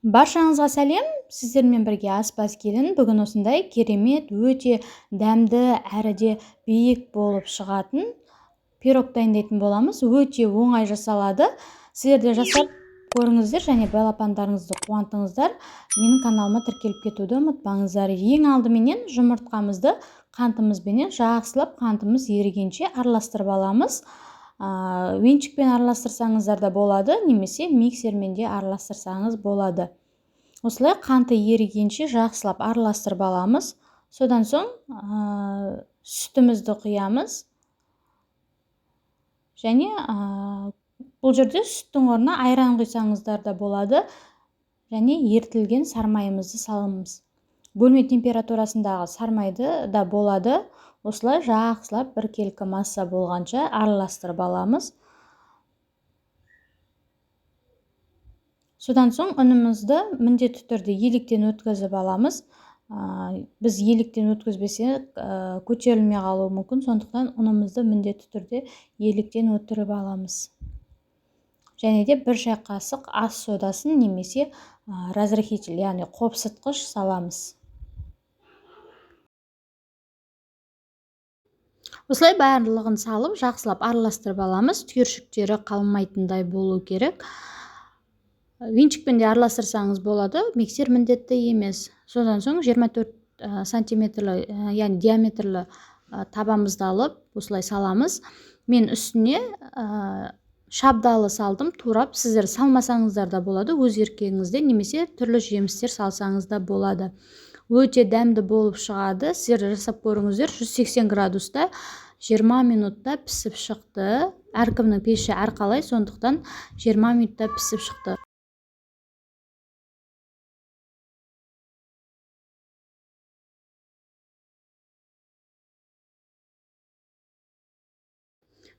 Баршаңызға сәлем, сіздермен бірге аспаз келін. Бүгін осындай керемет, өте дәмді әрі де биік болып шығатын пирог дайындайтын боламыз. Өте оңай жасалады. Сіздер де жасап көріңіздер және балапандарыңызды қуантыңыздар. Менің каналыма тіркеліп кетуді ұмытпаңыздар. Ең алдыменен жұмыртқамызды қантымызбенен жақсылап қантымыз ерігенше араластырып аламыз. Венчикпен араластырсаңыздар да болады, немесе миксермен де араластырсаңыз болады. Осылай қанты ерігенше жақсылап араластырып аламыз. Содан соң сүтімізді құямыз. Және бұл жерде сүттің орнына айран құйсаңыздар да болады. Және ерітілген сармайымызды саламыз. Бөлме температурасындағы сармайды да болады. Осылай жақсылап біркелкі масса болғанша араластырып аламыз. Содан соң ұнымызды міндетті түрде електен өткізіп аламыз. Біз електен өткізбесек, көтерілмей қалуы мүмкін, сондықтан ұнымызды міндетті түрде електен өттіріп аламыз. Және де бір шай қасық ас содасын немесе разрыхитель, яғни қопсытқыш саламыз. Осылай барлығын салып, жақсылап араластырып аламыз. Түйіршіктері қалмайтындай болу керек. Венчикпен де араластырсаңыз болады, миксер міндетті емес. Содан соң 24 сантиметрлі, яғни диаметрлі табамызды алып, осылай саламыз. Мен үстіне шабдалы салдым, турап. Сіздер салмасаңыздар да болады, өз еркегіңізде, немесе түрлі жемістер салсаңыз да болады. Өте дәмді болып шығады. Сіздер жасап көріңіздер. 180 градуста 20 минутта пісіп шықты. Әркімнің пеші әрқалай, сондықтан 20 минутта пісіп шықты.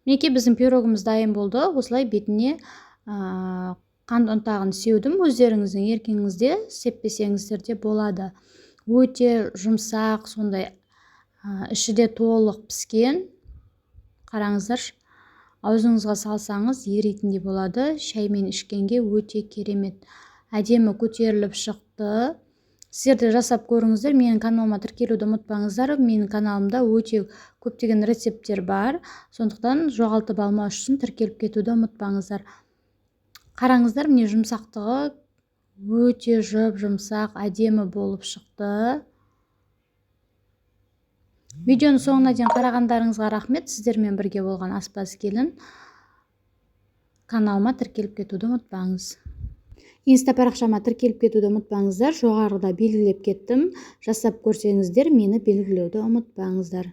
Мінекей біздің пирогымыз дайын болды. Осылай бетіне қант ұнтағын сеудім. Өздеріңіздің еркіңізде сеппесеңіздер де болады. Өте жұмсақ, сондай, іші де толық піскен. Қараңыздаршы, аузыңызға салсаңыз еритіндей болады. Шаймен ішкенге өте керемет. Әдемі көтеріліп шықты. Сіздер де жасап көріңіздер. Менің каналыма тіркелуді ұмытпаңыздар. Менің каналымда өте көптеген рецепттер бар. Сондықтан жоғалтып алмау үшін тіркеліп кетуді ұмытпаңыздар. Қараңыздар, міне жұмсақтығы өте жұп-жұмсақ, әдемі болып шықты. Видеоның соңына дейін қарағандарыңызға рахмет. Сіздермен бірге болған аспаз келін. Каналыма тіркеліп кетуді ұмытпаңыз. Инста парақшама тіркеліп кетуді ұмытпаңыздар. Жоғарыда белгілеп кеттім. Жасап көрсеңіздер, мені белгілеуді ұмытпаңыздар.